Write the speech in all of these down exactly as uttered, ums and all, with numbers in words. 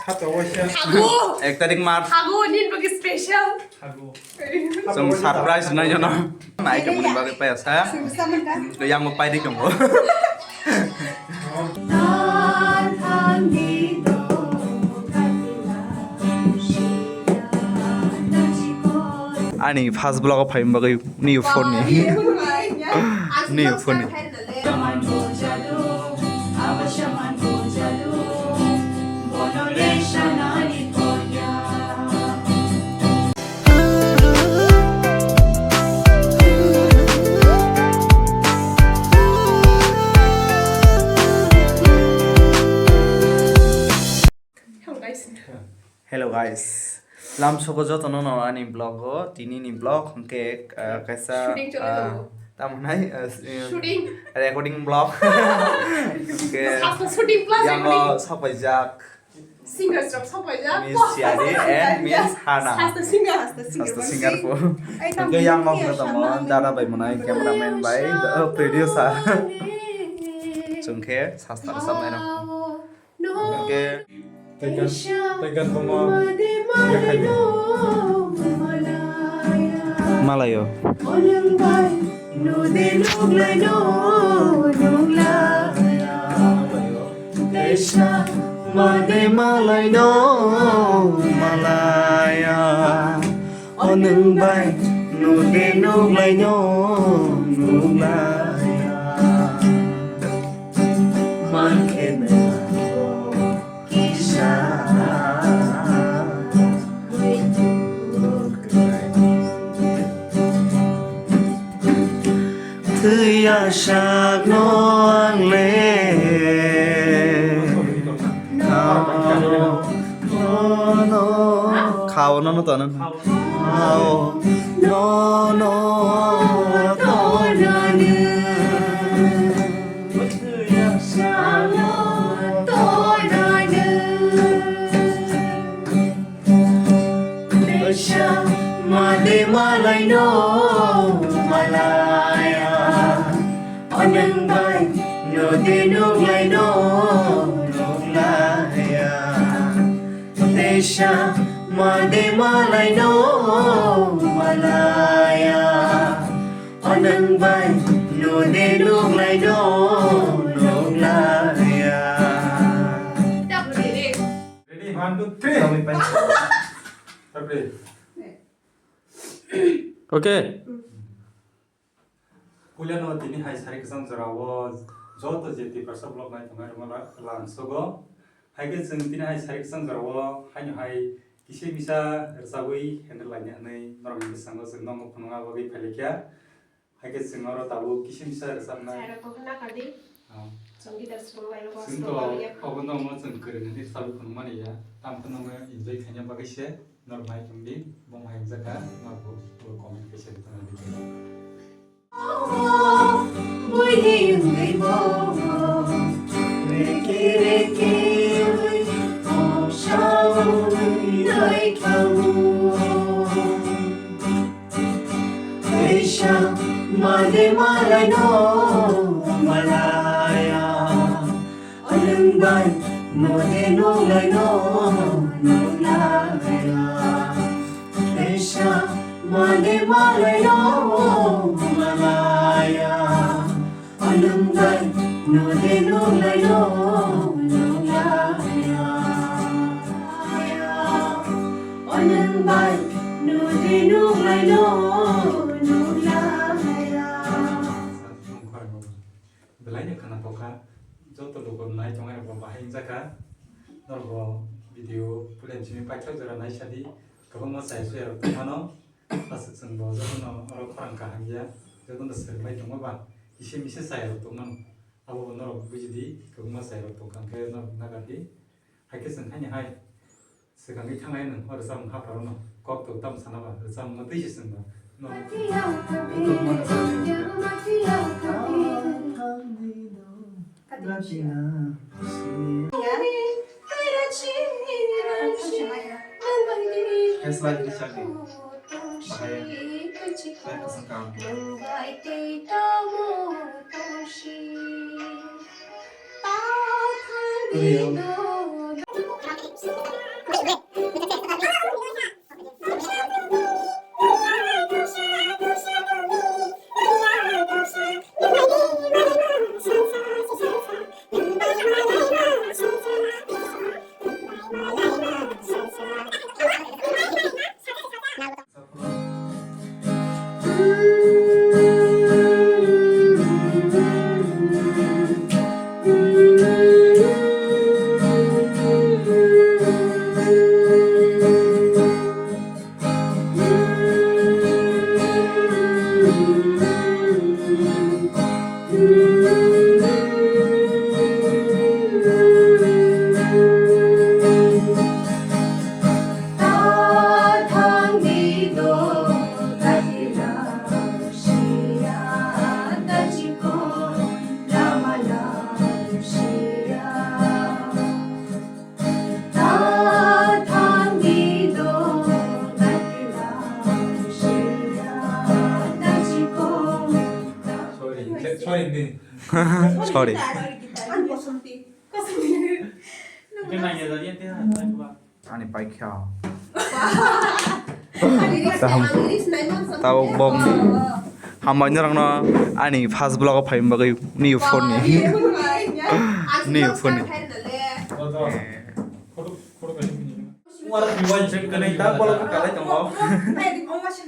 Hago! Ek tarik March. Hago, nini bagwi special. Hago. Chwng surprise rwnai jono. Nai tongmani bagwi paya sa. Yang bo paidi tongo. Ani first vlog o phaima bagwi new phone ni. New phone ni. Hello guys. Hello guys. Lamsoko jotono no ani vlog o, tini ni vlog hwnkhe, ah, kaisa, shooting choli ah, tongo. Tamo nai, ah, s-, eh, shooting. Recording vlog. Hwnkhe sasa shooting plus yango recording. Sokpaijak. Singers rok sokpaijak. Miss Chiari and Miss Hana. Sasa singer, sasa singer. Sasa singer po. Hwnkhe yango hwnkhe tamo dada bai mwnai cameraman bai, oh, producer. Chwngkhe sasa rwchapnai rok. Hwnkhe tei gan, tei gan boma yakhai. Malayo. Teisa made malai no malaya. O nwng bai nude nuglai no nuglaya. Mankhe nwng kisa. Twiya sakno ang le. Khao no no to no. Khao no no to no. Twiya sakno to no. Teisa made malai no malaya. O nwng bai nude nuglai no nuglaya. Teisa made malai no malaya. O nwng bai nude nuglai no nuglaya. Ready, one, two, three. Tapri. Okay. Puilano tini hai sari kwchang jora o joto je Tiprasa vlog nai tongnai rwma la-, lamsogo. Hai khe chwng tini hai sari kwchang jora o haino hai kisa misa rwchabwi handle laina hwnwi norokni bwskango chwng nokno phunukna bagwi phailaikha. Hai khe chwng oro tabuk kisa misa rwchapnai. Sairok tongkha nakardi. Ah. Chwng guitar swrwng lairok chwng to swrwng lairok. Obo nokno chwng kwrwng hwnwi rwchabwi phunukmani ya. Tamo khe nokno enjoy khaina bagwi se norok nai tongdi. Bong hai wngjakha norok bo comment kaisa rwtongdi. Buini wngwi bo reke reke wi moksa wngwi thango. Teisa made malai no malaya. O nwng bai mode nunglai no nunglaya. Teisa made malai no malaya. O nwng bai mode nunglai no nunglaya. O nwng bai mode nunglai no nunglaya. Belaino khwna tokha, joto lukurok nai tongnai rok bo bahai wngjakha. Norok bo video puila simi paithak jora naisadi, kwbangma chaya chuya rok tongmano. Aswk chwng bo jotono oro khorang kaham ya, jotono swrwngbai tongma ba, kisa misa chaya rok tongmano. Abo bo norok bujidi, kwbangma chaya rok tongkha hwnkhe norok nakardi. Hai khe chwng haino hai swkangwi thanglai nwng o rwchapmung hapharokno kok tok tamo sana ba, rwchapmungno twi se chwng ba. No. Headline ni chakni. Bahai. Hai khe chwng kaham. Real. Sorry, sorry ni. Sorry. Ani paikha. Tamo bokni. Hambai norokno ani first vlog o phaima bagwi new phone ni. New phone ni.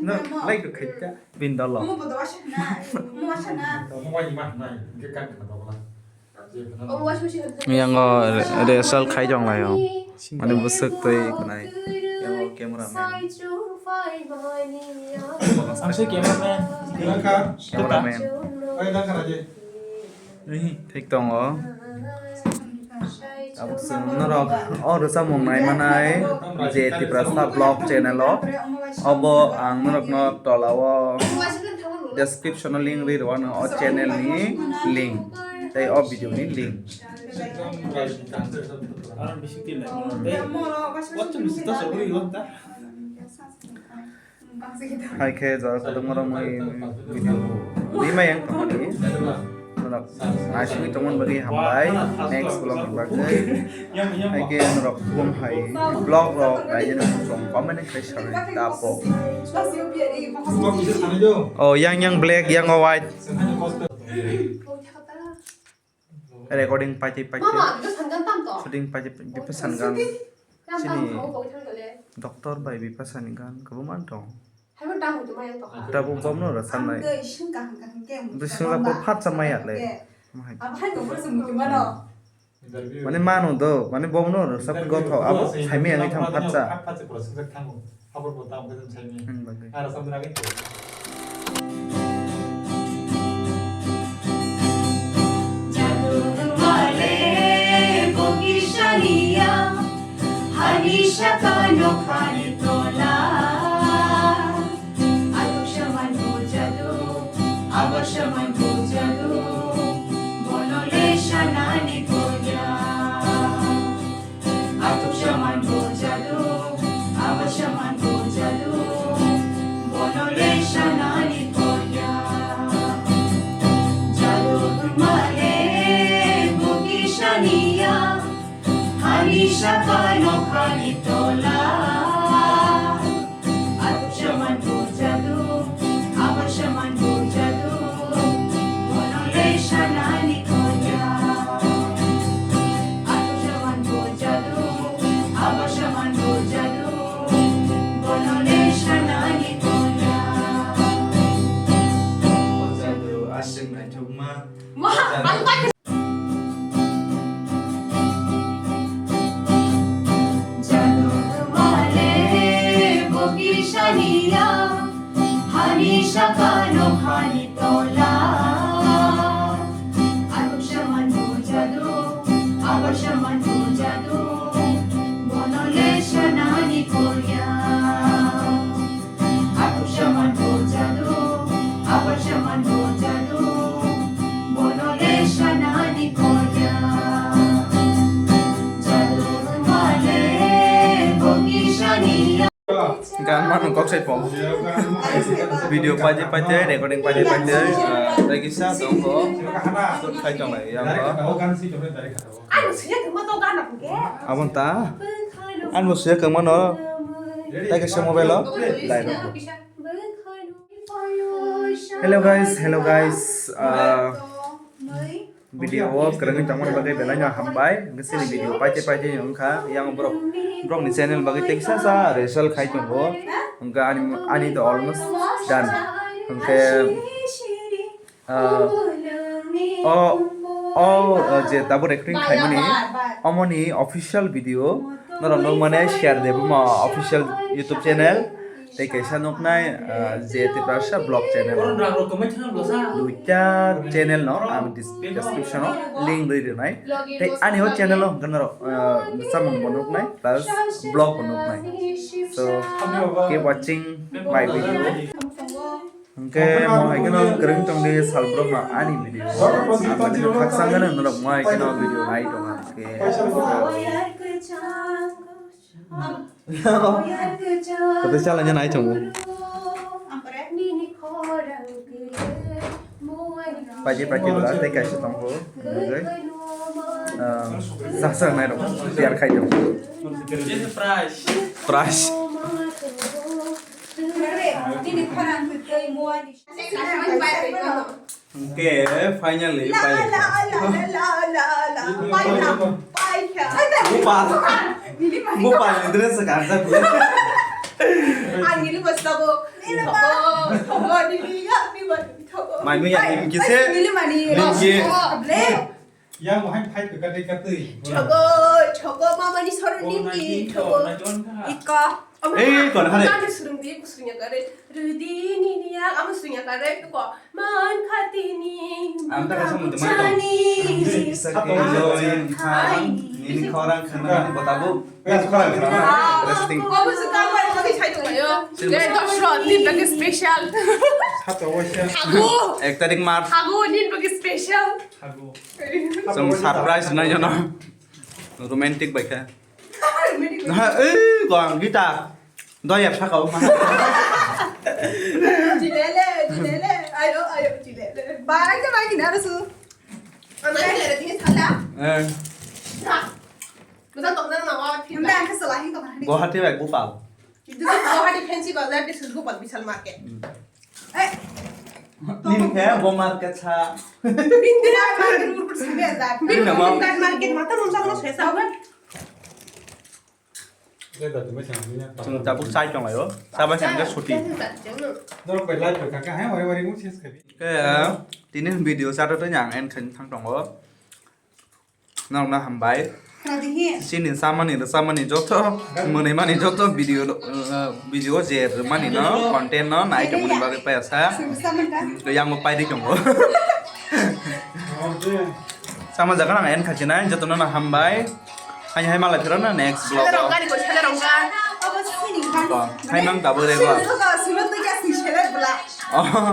No, like to khaita bindalo. Yango re-, rehearsal khai tong laio. Mane bwswk twi kunai. Yango camera man. Ang se camera man. Camera man. Thik tongo. Tabuk chwng norok o rwchapmung naimanai je Tiprasa Vlog channel o. Obo ang norokno tola o description o link rwi rw anw o channel ni link tei o video ni link. Hai khe jora kwbangma rok mui video rwmai ang tongmani. Norok naisingwi tongmani bagwi hambai. Next vlog ni bagwi. Hai khe norok khulum hai vlog rok naijani muchung comment khai sanai tapo. Oh, yang yang black, yang white. Recording paitwi paitwi. Mama, bipha sangan tam to. Shooting paitwi paitwi, bipha sangan. Tam tam chini khawo khawo thang dole. Doctor bai bipha sani gan kwbangma tong. Haibo tam hwtwi maya to. Tabuk bomno rw sanai. Ang doi sing kaham kaham ke. Doi sing kaham kaham phatsa maya le. Ke. Mahai. Abo hai kok rw sung mano. Mane mano do, mane bomno rw sap gotho, abo saimaya wngwi thang phatsa. Phatsa pura sung thang. Abor bo tam khe sai ni. Hmm, bagwi. Ara samdra khe. Jadu male bo kisa niya, hani saka no khani tola. Atuk saman bo jadu, abar saman bo jadu, bono le sanani koya. Atuk saman bo jadu, aba saman bo jadu, bono le sanani koya. Jadu male bo kisa niya, hani saka no khani tola. Atuk saman bo jadu, abar saman bo jadu, bono le sanani koya. Atuk saman bo jadu, abar saman bo jadu, bono le sanani koya. Bo jadu aswk naithokma. Wah, ang tak Jadu male bo kisa niya, hani saka no khani tola. Atuk saman bo jadu, abar saman bo jadu, bono le sanani koya. Atuk saman bo jadu, abar saman bo jadu, bono le sanani koya. Jadu male bo kisa niya. Gan mano kok sai pong. Video paje paje, recording paje paje, ah, lagi sa tong ko. Sut khai tong lai yang ko. Ano siya kama to gana ko ke? Abon ta? Ano siya kama no? Tei kaisa mobile o? Lai rw. Hello guys, hello guys. Ah, video o kwrwngwi tongmani bagwi belai no hambai. Hwnkhe chini video paite paite wngkha. Yang borok, borok ni channel bagwi tei kisa sa result khai tongo. Hwnkhe ani, ani to almost done. Hwnkhe, ah, o, o, ah, je tabuk recording khaimani, omoni official video norok nukmani share de buma official YouTube channel. Tei kaisa nuknai, ah, je Tiprasa vlog channel. Duita channel no ang dis-, description o link rwi rwnai. Tei ani o channel o hwnkhe norok, ah, samung bo nuknai plus vlog bo nuknai. So keep watching my video. Hwnkhe mo hai kheno kwrwng tongdi salbrok no ani video. Ang khaksa hwnkhe norok mo hai kheno video nai tongo hwnkhe. Kotor chala nya nai chongo. Paji paji bwla tei kaisa tongo. Hwnkhe, ah, sasa nai rok share khai tongo. Price. Price. Hwnkhe finally paikha. Bupal. Bupal ni dress kanjak. Mai mui ya nimki se. Nimki. Yang mo hai phai ka dei ka tei. Chogo, chogo, mama ni soro nimki, chogo. Iko. Ei, kon hare. Nang surung di, kusung ya kare. Rudi ni ni ya, amo sung ya kare, ko. Man khati ni. Ang ta kasam mo mai tong. Sisa ke join khan. Nini khorang khana ni botabo. Yes, khorang khana. Resting. Ko bu su ka bai ko di chai tong yo. Ge dosro, din bagi special. Hato wasa. Thago. Ek tarik March. Thago, din bagi special. Thago. Chwng surprise na jono. Romantic bai kha. Ha, eh, ko ang guitar. Doyar saka o ma. Chilele, chilele. Ayo, ayo, chilele. Barang ke mai kina su. Amai chilele tini sala. Eh. Sa. Masa tong na na wa. Nda ang ke sala hin tong. Guwahati bai Bhopal. Itu Guwahati fancy bazar, this is Bhopal Vishal Market. Hmm. Eh. Nin khe bo market sa. Bindira market ur ur sangbe da. Bindira market mata mung sa mung sa sa. Chwng tabuk chai tong laio. Chaba se hwnkhe suti. Norok bai live bai kaka hai wari wari mung ses khabi. Khe tini video chata to yang en khen thang tongo. Norokno hambai. Chini chamani rwchapmani joto, mwnwimani joto video, uh, video je rwmani no, content no nai tongmani bagwi paya sa. Yang bo paidi tongo. Sama jaga nang en khachinai, jotono no hambai. Hai hai malai phirano next vlog o. Hai mang tabuk rego. Oh.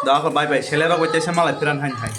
Da ko bye bye. Sele rok bai tesa malai phiran hai hai.